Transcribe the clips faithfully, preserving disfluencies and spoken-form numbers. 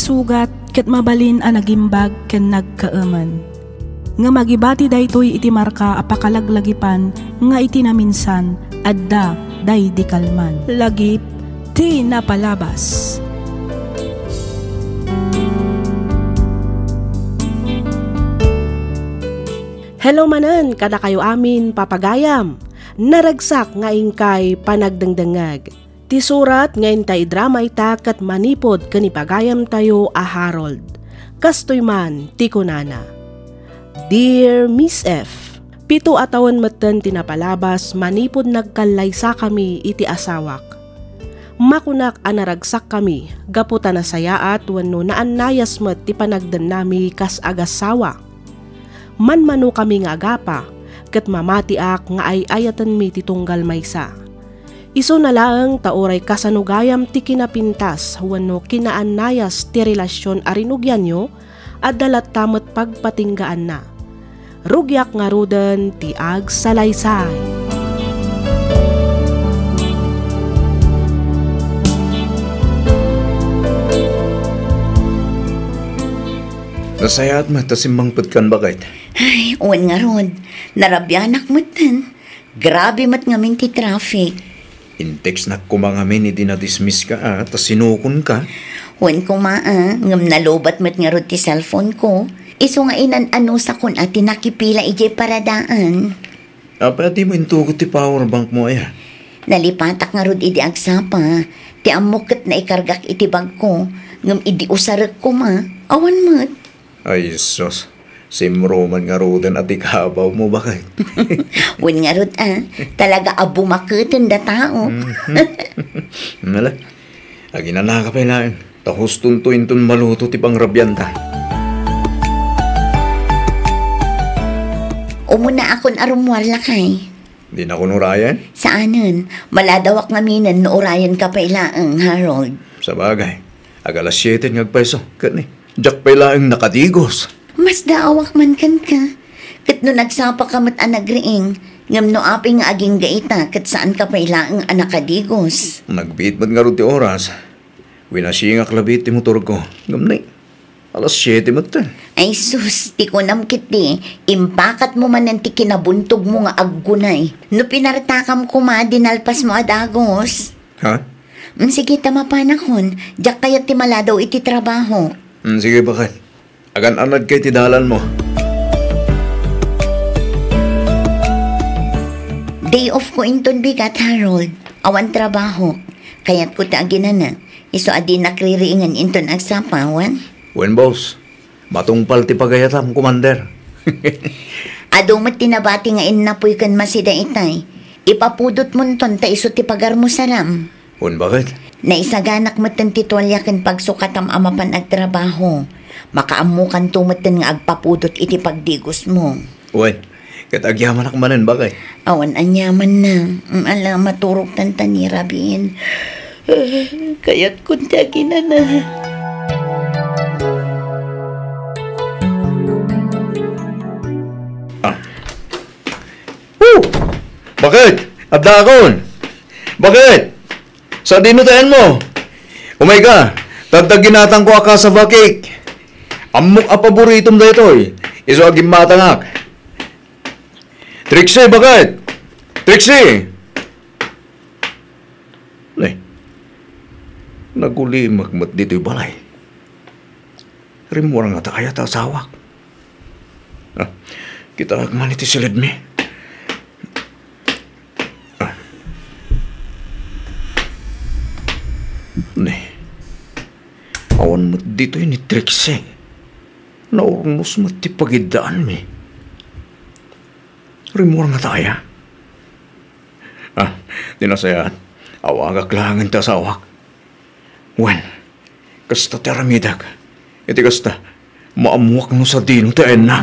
sugat ket mabalin a nagimbag ken nagkaemen. Ngem agibati daytoy iti marka a pakalaglagipan nga iti naminsan, adda daydi kalman. Lagip ti napalabas. Hello manen kadakayo amin, papagayam. Naragsak nga inkay panagdengdengngeg. Ti surat nga inta idrama ita ket manipud ken ipagayamtayo a Harold. Kastoy man ti kunana, Dear Miss F, pito a tawen metten ti napalabas manipud nagkallaysakami iti asawak. Makunak a naragsakkami gapu ta nasayaat wenno naannayas met ti panagdennami kas agassawa. Manmanokami nga agapa, ket mamatiak nga ay-ayatenmi ti tunggal maysa. Isuna laeng ta uray kasano gayam ti kinapintas wenno kinaannayas ti relasion a rinugianyo, adda latta met pagpatinggaanna. Rugiak ngaruden ti agsalaysay. Nasayaat met ta simmangpetkan, baket. Ay, wen ngarud. Narabianak metten. Grabe met ngamin ti traffic. Intextnak koma ngamin idi nadismisska a ta sinukonka. Wen koma a, ngem nalobat met ngarud ti cellphone ko. Isu nga inan-anusakon a ti nakipila idiay paradaan. Apay a dimo intugot ti power bank mo aya? Nalipatak ngarud idi agsapa. Ti ammok ket naikargak iti bagko, ngem idi usarek koma, awan met. Ay, sus. Simro man ngaruden a ti kabaw mo, baket. Wen ngarud a, talaga a bumaketen da tao. Mhm. Nala, aginanaka pay laeng, ta hustonto inton maluto ti pangrabianta. Umuna akon a rummuar, lakay. Dinakon urayen? Saanen, maladawak ngaminen no urayenka pay laeng, Harold. Sabagay, ag alas siete nga agpayso, ket ni, diak pay laeng nakadigos. Masdaawak man kenka. Ket no nagsapaka met a nagriing, ngem no apay nga agingga ita, ket saanka pay laeng a nakadigos. Nagbiit met ngarud ti oras. Winasingak labi ti motorko. Ngem ni, alas siete metten. Ay sus, ti kunam ketdi, impakatmo manen ti kinabuntogmo nga aggunay. No pinartakam koma, dinalpasmo a dagus. Ha? Mm, sige, ta mapanakon. Diak kayat ti maladaw iti trabaho. Mm, sige, baket. Agan-anadka iti dalanmo. Day off ko inton bigat, Harold. Awan trabaho. Kayatko ti aginana. Isu a dinak ririingen inton agsapa, wen? Wen, boss. Matungpal ti pagayatam, Commander. Adu met ti nabati nga innapoy ken masida itay. Ipapudotmonton ta isu ti pagarmo saram. Wen, baket? Naisaganak metten ti tualia ken pagsukatam a mapan agtrabaho. Makaammokanto metten nga agpapudot iti pagdigosmo. Wen, ket agyamanak manen, baket? Awan aniamanna. Mm, ala, maturogtan ta ni Rabin. Kayatkon ti aginana. Ah. Oh! Baket? Addaakon! Baket? Sadino ti ayanmo? Umayka, ta adda ginatangko a cassava cake. Ammok a paboritom daytoy. Isu a gimmatangak. Trixie, baket? Trixie! Nay, nagulimek met ditoy balay. Rimmuar ngata aya ti asawak? Ah, kitaek man iti silidmi. Ah. Ne. Awan met ditoy ni Trixie. Naurnos met ti pagiddaanmi. Rimmuar ngata aya? Ah, ti nasayaat, awagak laengen ti asawak. Wen, kasta ti aramidek. Iti kasta, maammoak no sadino ti ayanna.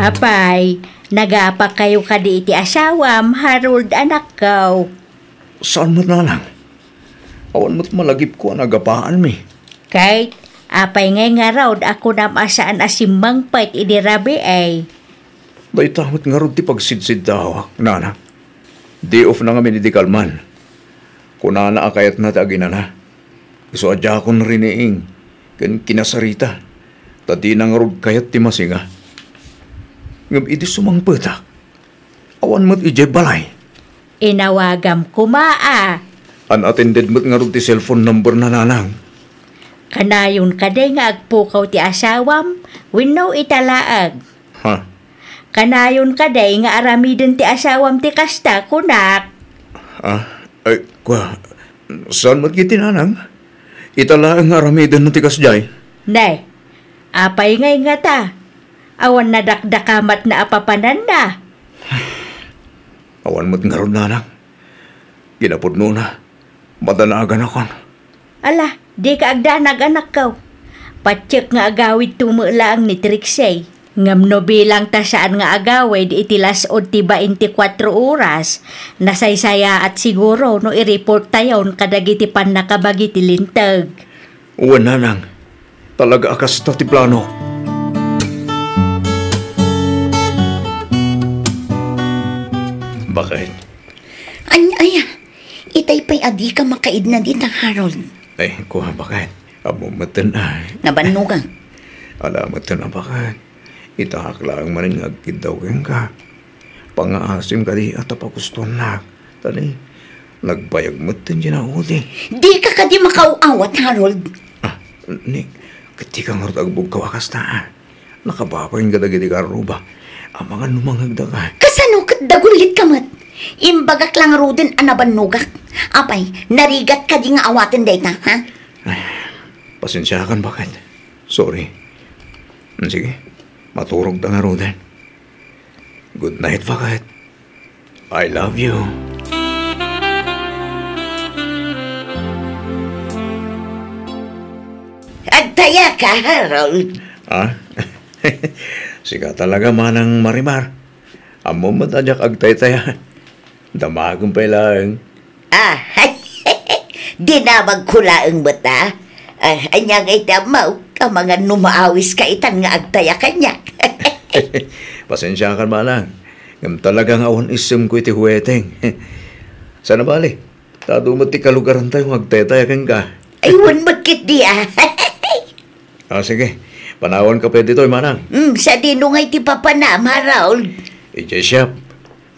Apay, nagapakayo kadi iti asawam, Harold, anakko? Saan met, nanang? Awan met malagipko a nagapaanmi. Kayat, apay ngay ngarud a kunam a saan a simmangpet idi rabii? Dayta met ngarud ti pagsidsiddaawak, nana. Day off na ngamin idi kalman. Kunana a kayatna ti aginana. Isu a diakon riniing ken kinasarita, ta dina ngarud kayat ti masinga. Ngem idi sumangpetak, awan met idiay balay. Inawagam koma a. Unattended met ngarud ti cellphone number na, nanang. Kanayon kadi nga agpukaw ti asawam wenno ita laeng? Ha? Kanayon kadi nga aramiden ti asawam ti kasta, kunak? Ah, ay, kua, saan met iti nanang? Ita laeng nga aramiden ti kasdiay. Ne, apay ngay ngata? Awan nadakdakamatna a papananna. Awan met ngarud, nanang. Kinapudnona, madanaganakon. Ala, dika agdanag, anakko. Patiek nga agawidto met laeng ni Trixie. Ngem no bilang ta saan nga agawid iti las-ud ti bainte kuatro oras, nasaysayaat siguro no i-report tayon kadagiti pannakabagi ti linteg. Wen, nanang. Talaga a kasta ti plano. Baket? Anya aya? Itay pay a dika makaidna dita, Harold. Ay, kua, baket. Ammom metten a. Nabannogak. Ala metten a, baket. Itaak laeng manen nga agkiddaw kenka. Pangngaasim kadi a ta pagustoannak. Tani, nagbayag metten ti naudi. Dika kadi makaaw-awat, Harold? Ah, ni, ket dika ngarud agbugkaw a kasta, a. Nakababain kadagiti karruba. Amangan no mangngegdaka. Kasano ket dagullitka met? Imbagak la ngaruden a nabannogak. Apay, narigat kadi nga awaten dayta, ha? Ay, pasensiakan, baket. Sorry. Sige, maturogta ngaruden. Good night, baket. I love you. Agtayaka, Harold. Ah? Sika talaga, Manang Marimar. Ammom met a diak agtaytaya. Damagem pay laeng. Ah, dinamagko laeng met, a. Ah, ania ngay ti ammo? Amangan no maawiska itan nga agtaya kaniak. Pasensiakan, Manang. Ngem talaga nga awan issemko iti huweteng. Sana bali, ta adu met ti kalugarantayo nga agtaytaya kenka. Ay, wen met ketdi, a. Ah, sige. Panawanka pay ditoy, Manang. Hmm, sadino ngay ti papanam, Harold? Idiay shop.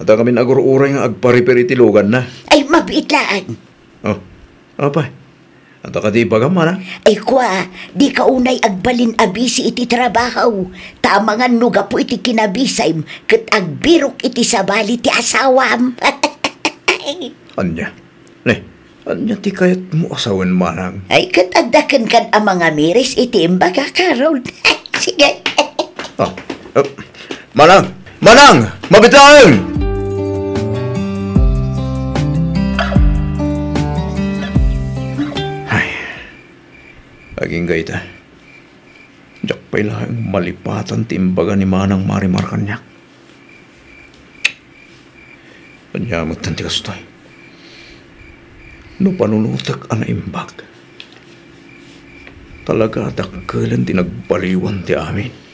Adda kamin agur-uray nga agpa-repair iti luganna. Ay, mabiit laeng. Oh, apay? Adda kadi ibagam, Manang? Ay, kua, dika unay agbalin a busy iti trabaho. Ta amangan no gapu iti kinabisayem, ket agbirok iti sabali ti asawam. Ania? Ne, ania ti kayatmo a sawen, Manang? Ay, ket adda kenkan a mangamiris iti imbagak, Harold. Sige. Ah, eh, Manang! Manang! Mabiit laeng! Ay, agingga ita. Diak pay laeng malipatan ti imbaga ni Manang Marimar kaniak. Ania met ti kastoy? No panunotek a naimbag, talaga a dakkelen ti nagbaliwan ti amin.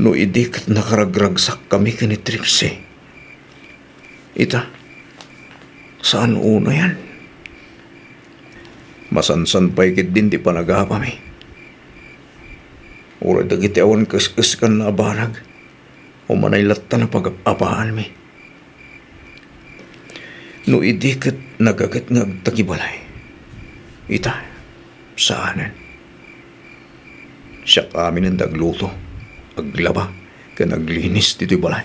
No idi ket nakaragragsakkami ken ni Trixie, ita, saan unayan. Masansan pay ketdin ti panagapami. Uray dagiti awan kes-keskan a banag, umanay latta a pagap-apaanmi. No idi ket nagaget nga agtagibalay, ita, saanen. Siak aminen ti agluto, aglaba, ken aglinis ditoy balay.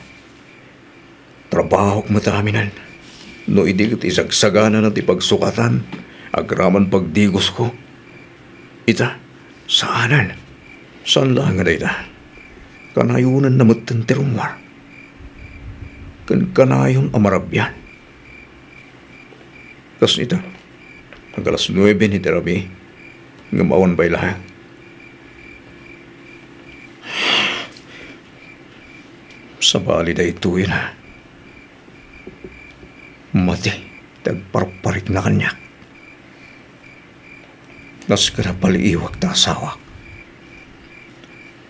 Trabahok met aminen. No idi ket isagsaganana ti pagsukatan, agraman pagdigosko. Ita, saanen. Saan laeng a dayta. Kanayonenna metten ti rummuar. Ken kanayon a marabian. Kas ita, ag-alas nuebe ni ti rabii, ngem awan pay laeng. Sabali daytoyen, mati ti agparparikna kaniak. Kas ken napaliiwak ti asawak.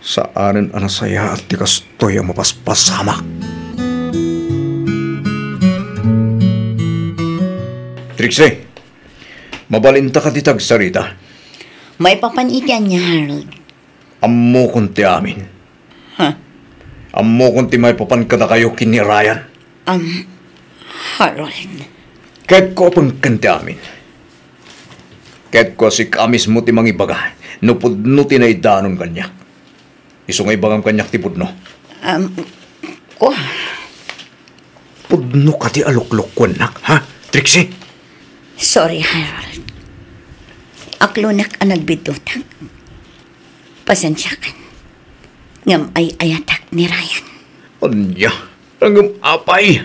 Saanen a nasayaat ti kastoy a mapaspasamak. Trixie! Mabalinta kadi ti agsarita? Maipapan iti ania, Harold? Ammokon ti amin. Ha? Ammokon ti maipapan kadakayo ken ni Ryan. Am, Harold. Ket kuapenken ti amin. Ket kua sika mismo ti mangibaga no pudno ti naidanon kaniak. Isu nga ibagam kaniak ti pudno. Am, kua. Pudno kadi a luklukuennak, ha, Trixie? Sorry, Harold. Aklonak a nagbiddutak. Pasensiakan. Ngem ay-ayatak ni Ryan. Ania? Ngem apay?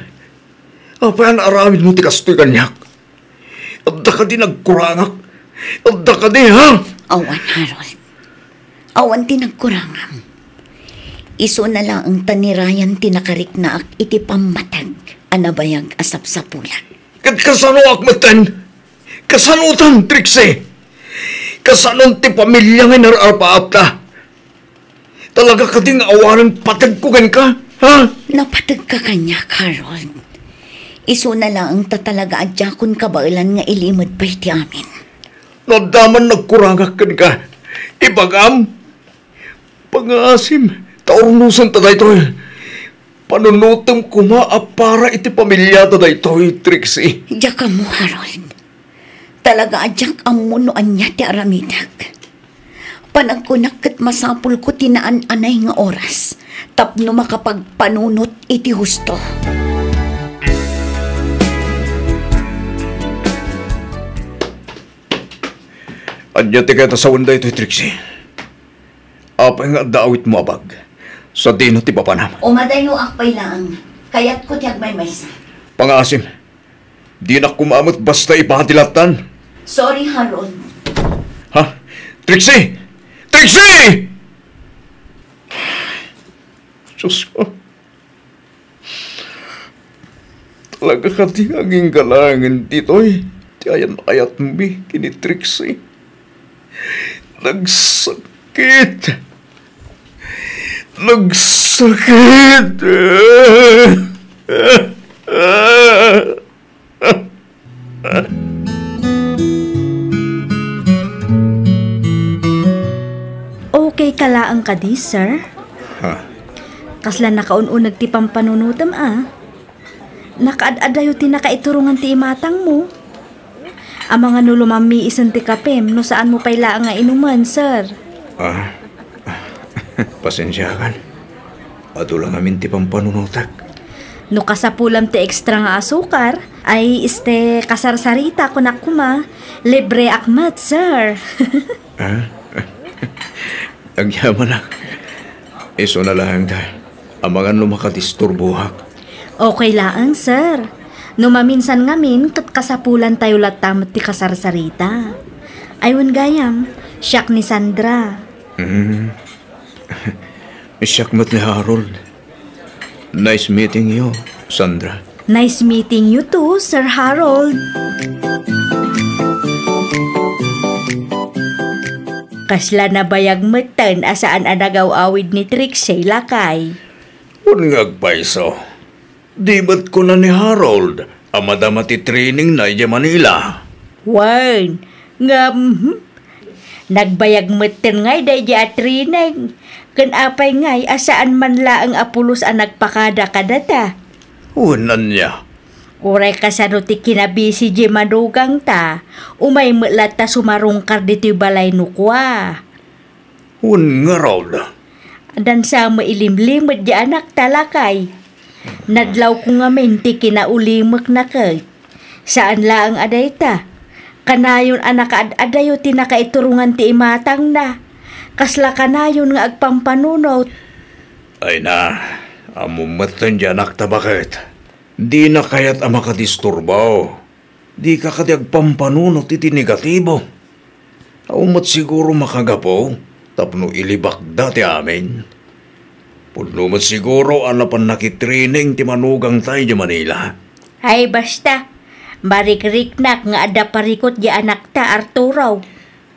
Apay a naaramidmo ti kastoy kaniak? Adda kadi nagkurangak? Adda kadi, ha? Awan, Harold. Awan ti nagkurangam. Isuna laeng ta ni Ryan ti nakariknaak iti pammateg a nabayag a sapsapulak. Ket kasanoak metten? Kasanotan, Trixie? Kasanon ti pamilia nga inar-arpaapta? Talaga kadi nga awanen pategko kenka, ha? Napategka kaniak, Harold. Isuna laeng ta talaga a diakon kabaelan nga ilimed pay ti amin. No adda man nagkurangak kenka, ibagam. Pangaasim, ta urnosenta daytoy. Panunotem koma a para iti pamiliata daytoy, Trixie. Diak ammo, Harold. Talaga a diak ammo no ania ti aramidek. Panagkunak ket masapulko ti naan-anay nga oras tapno makapagpanunot iti husto. Ania ti kayat a sawen daytoy, Trixie? Apay nga adda awitmo a bag? Sadino ti papanam? Umadayoak pay laeng. Kayatko ti agmaymaysa. Pangaasim, dinak koma met basta ipati lattan. Sorry, Harold. Ha? Trixie! Trixie! Diyos ko. Talaga kadi aginggalangen ditoy ti ayan-ayatmi ken ni Trixie? Nagsakit! Nagsakit! Okay ka laeng kadi, sir? Ha? Kasla nakaun-uneg ti pampanunotem, a? Nakaad-adayo ti nakaiturongan ti imatangmo. Amangan no lumammiisen ti kapem no saanmo pay laeng nga inumen, sir. Ah, pasensiakan. Adu la ngamin ti pampanunotek. No kasapulam ti extra nga asukar, ay, este, kasarsarita, kunak koma, libreak met, sir. Ah? Agyamanak. Isuna laeng ta. Amangan no makadisturboak. Okay laeng, sir. No maminsan ngamin, ket kasapulantayo latta met ti kasarsarita. Ay, wen gayam, siak ni Sandra. Hmm. Siak met ni Harold. Nice meeting you, Sandra. Nice meeting you too, Sir Harold. Kasla nabayag metten a saan a nagaw-awid ni Trixie, lakay. Wen nga agpayso. Di met kuna ni Harold a madama ti trainingna idiay Manila. Wen, ngem, hmm, nagbayag metten ngay daydi a training. Ken apay ngay a saan man laeng a pulos a nagpakada kadata? Wen, ania? Uray kasano ti kinabisi di manugangta, umay met latta sumarungkar ditoy balay no kua. Wen ngarud. Addan sa mailimlimed di anakta, lakay. Nadlawko ngamin ti kinaulimekna ket. Saan laeng a dayta. Kanayon a nakaad-adayo ti nakaiturongan ti imatangna. Kasla kanayon nga agpampanunot. Ay na, ammom metten di anakta, baket. Dina kayat a makadisturbo. Dika kadi agpampanunot iti negatibo. Awan met siguro makagapu tapno ilibakda ti amin. Pudno met siguro a napan nakitraining ti manugangta idiay Manila. Ay, basta. Marikriknak nga adda parikut di anakta, Arturo.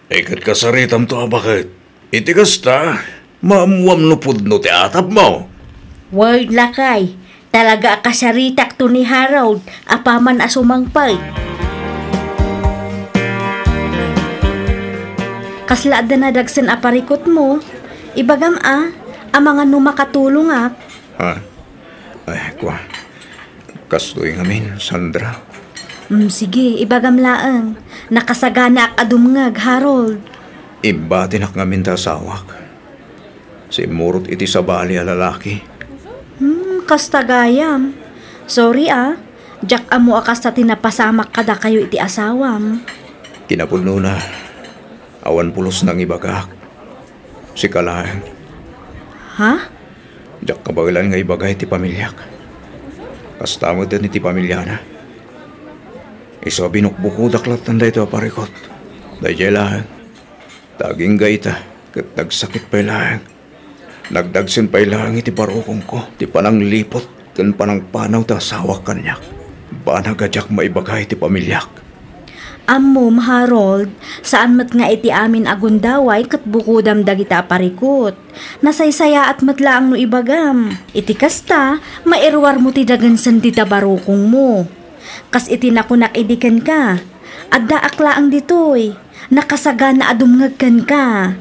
Iket kasaritamto a baket. Iti kasta, maammuam no pudno ti atapmo. Wen, lakay, talaga a kasaritakto ni Harold apaman a sumangpet. Kasla adda nadagsen a parikutmo? Ibagam a, amangan no makatulongak. Ha? Ay, kua. Kastoy ngamin, Sandra. Mm, sige, ibagam laeng. Nakasaganaak a dumngeg, Harold. Imbatinak ngamin ta asawak. Simmurot iti sabali a lalaki. Hmm, kasta gayam. Sorry, ah. Diak ammo a kasta ti napasamak kadakayo iti asawam. Kinapudnona, awan pulos nangibagak. Sika laeng. Ha? Diak kabaelan nga ibaga iti pamiliak. Kasta met iti pamiliana. Isu a binukbukodak latta daytoy a parikut. Daydiay laeng. Ta agingga ita, ket nagsakit pay laeng. Nagdagsen pay laeng iti barukongko ti panangliput ken panangpanaw ti asawak kaniak. Banag a diak maibaga iti pamiliak. Ammom, Harold, saan met nga iti amin a gundaway ket bukodam dagita a parikut. Nasaysayaat met laeng no ibagam. Iti kasta, mairuarmo ti dagensen dita barukongmo. Kas iti nakunak idi kenka, addaak laeng ditoy. Nakasagana a dumngeg kenka.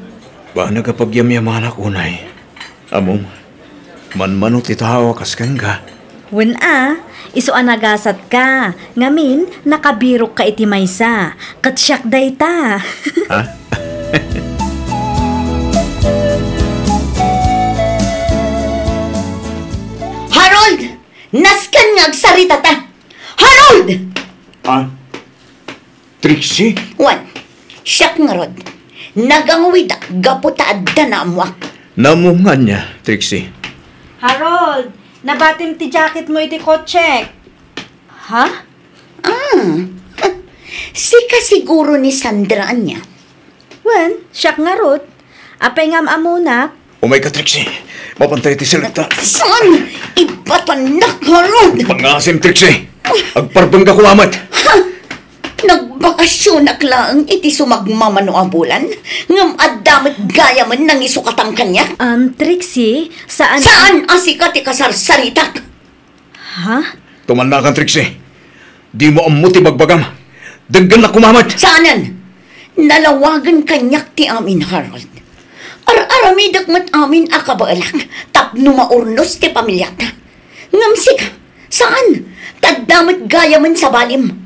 Banag a pagyamyamanak unay. Ammom, manmano ti tao a kas kenka. Wen a, isu a nagasatka. Ngamin, nakabirokka iti maysa. Ket siak dayta. Ha? Harold! Nasken nga agsaritata! Harold! Ah, Trixie? Wen, siak ngarud. Nagangwidak gapu ta adda naammoak. Naammo nga ania, Trixie? Harold, nabatim ti jacketmo iti kotsek. Ha? Ah, sika siguro ni Sandra ania? Wen, siak ngarud. Apay ngam ammonak? Umayka, Trixie. Mapantay ti selekta. Saan? Ibatannak, Harold! Pangasim, Trixie. Agpardengka koma met. Ha? Nagbakasyonak laeng iti sumagmamano a bulan, ngem adda met gayamen nangisukatan kaniak. Um, Trixie, saan? Saan a sika ti kasarsaritak? Ha? Tumannakan, Trixie. Dimo ammo ti bagbagam. Denggennak koma met. Saanen! Nalawagen kaniak ti amin, Harold. Ar-aramidek met amin a kabaelak tapno maurnos ti pamiliata. Ngem sika, saan. Ta adda met gayamen sabalim.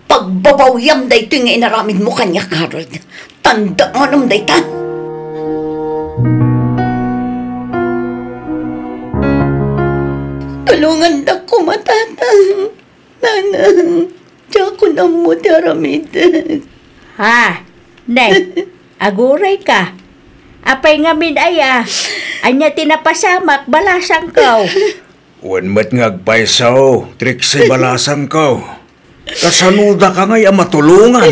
Pagbabawiam daytoy nga inaramidmo kaniak, Harold. Tandaanam dayta. Tulongandak koma, Tatang. Nanang, diakon ammo ti aramidek. Ha? Nay, agurayka. Apay ngamin aya? Ania ti napasamak, balasangko? Wen met nga agpayso, Trixie, balasangko. Kasanodaka ngay a matulongan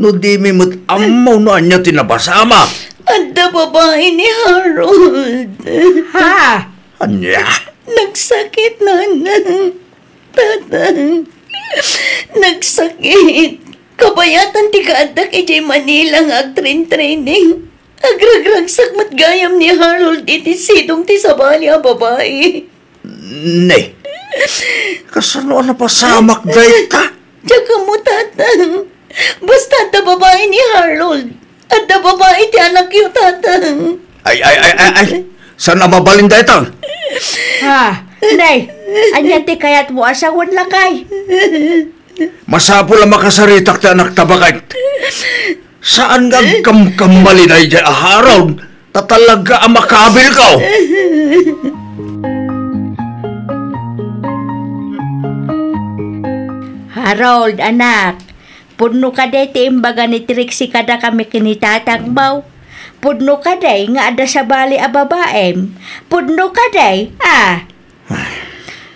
no dimi met ammo no ania ti napasamak? Adda babai ni Harold. Ha? Ania? Nagsakit, Nanang. Tatang. Nagsakit. Kabayatan ti kaaddak idiay Manila nga agtrain-training. Agragragsak met gayam ni Harold iti sidong ti sabali a babai. Ne, kasano a napasamak dayta? Diak ammo, Tatang. Basta adda babai ni Harold. Adda babai ti anakyo, Tatang. Ay, ay, ay, ay, ay. Saan a mabalin dayta? Ha? Nay, ania ti kayatmo a sawen, lakay? Masapul a makasaritak ti anakta baket. Saan nga agkamkamali daydiay a Harold, ta talaga a makabilko. Harold, anak, pudno kadi ti imbaga ni Trixie kadakami ken ni tatangmo? Pudno kadi nga adda sabali a babaim? Pudno kadi, a?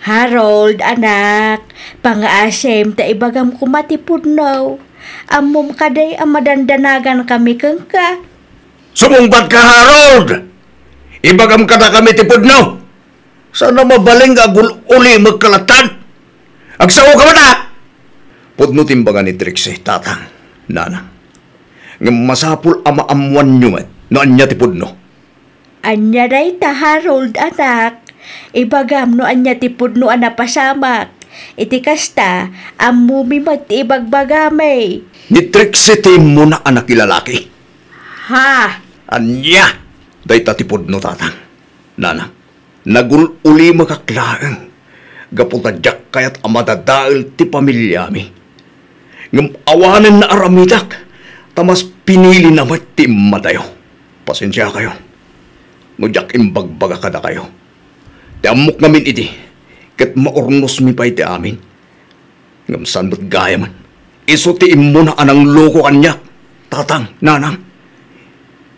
Harold, anak, pangngaasim ta ibagam koma ti pudno. Ammom kadi a madandanagankami kenka? Sumungbatka, Harold! Ibagam kadakami ti pudno. Saan a mabalin nga agul-ulimekka latta. Agsaoka met, a! Pudno ti imbaga ni Trixie, tatang, nanang. Ngem masapul a maammoanyo met no ania ti pudno. Ania dayta, Harold, anak? Ibagam no ania ti pudno a napasamak. Iti kasta, ammomi met ti ibagbagami. Ni Trixie ti immuna a nakilalaki. Ha? Ania? Dayta ti pudno, Tatang. Nanang, nagul-ulimekak laeng gapu ta diak kayat a madadael ti pamiliami. Ngem awanen naaramidak, ta mas pinilina met ti immadayo. Pasensiakayon no diak imbagbaga kadakayo. Ti ammok ngamin idi, ket maurnosmi pay ti amin. Ngem saan met gayamen? Isu ti immuna a nangloko kaniak, Tatang, Nanang.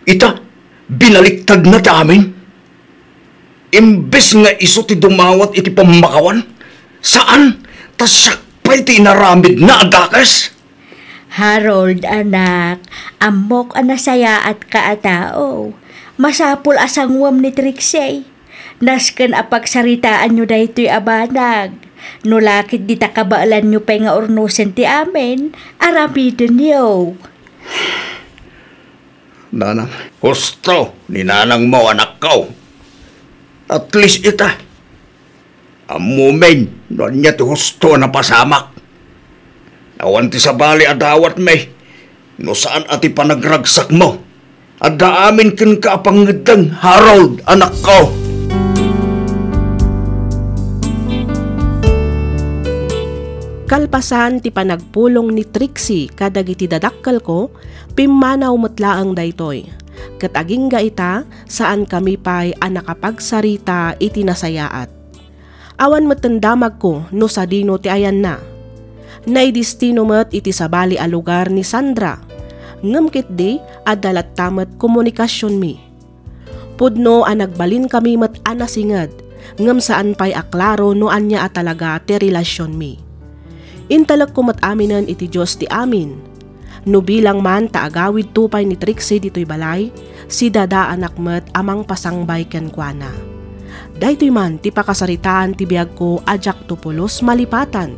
Ita, binaliktadna ti amin. Imbes nga isu ti dumawat iti pammakawan, saan, ta siak pay ti inaramidna a dakes. Harold, anak, ammok a nasayaatka a tao. Masapul a sanguem ni Trixie. Nasken a pagsaritaanyo daytoy a banag. No la ket dita kabaelanyo pay nga urnosen ti amin, aramidenyo. Nanang. Husto ni nanangmo, anakko. At least ita, ammomin no ania ti husto a napasamak. Awan ti sabali a dawatmi no saan a ti panagragsakmo. Adda amin kenka a pangngeddeng, Harold, anakko. Kalpasan ti panagpulong ni Trixie kadagiti dadakkelko, pimmanaw met laeng daytoy. Ket agingga ita, saankami pay a nakapagsarita iti nasayaat. Awan metten damagko no sadino ti ayanna. Naidistino met iti sabali a lugar ni Sandra. Ngem ketdi, adda latta met komunikasionmi. Pudno a nagbalinkami met a nasinged, ngem saan pay a klaro no ania a talaga ti relasionmi. Intalekko met aminen iti Dios ti amin. No bilang man ta agawidto pay ni Trixie ditoy balay, sidadaanak met a mangpasangbay kenkuana. Daytoy man ti pakasaritaan ti biagko a diakto pulos malipatan.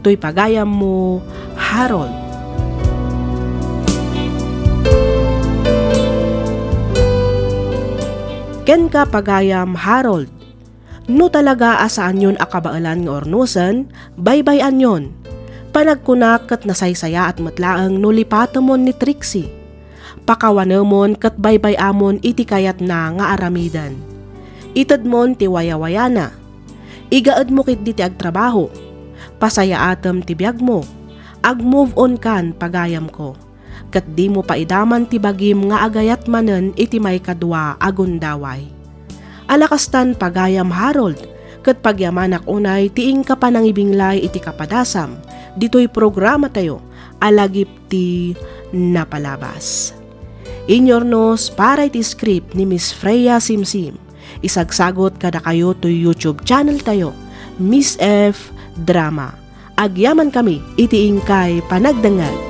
Toy pagayammo, Harold. Kenka, pagayam Harold, no talaga a saanyon a kabaelan nga urnosen, baybay-anyon. Panagkunak ket nasaysayaat met laeng no lipatemon ni Trixie. Pakawanemon ket baybay-amon iti kayatna nga aramiden. Itedmon ti wayawayana. Igaedmo ketdi ti agtrabaho. Pasayaatem ti biagmo. Ag-move on kan, pagayamko. Ket dimo paidaman ti bagim nga agayat manen iti maikadua a gundaway. Ala kastan, pagayam Harold, ket pagyamanak unay ti inka panangibinglay iti kapadasam ditoy programatayo a Lagip ti Napalabas. Inyornos para iti script ni Miss Freya Simsim. Isagsagot kadakayo toy YouTube channel tayo, Miss F Drama. Agyamankami iti inkay panagdengngeg.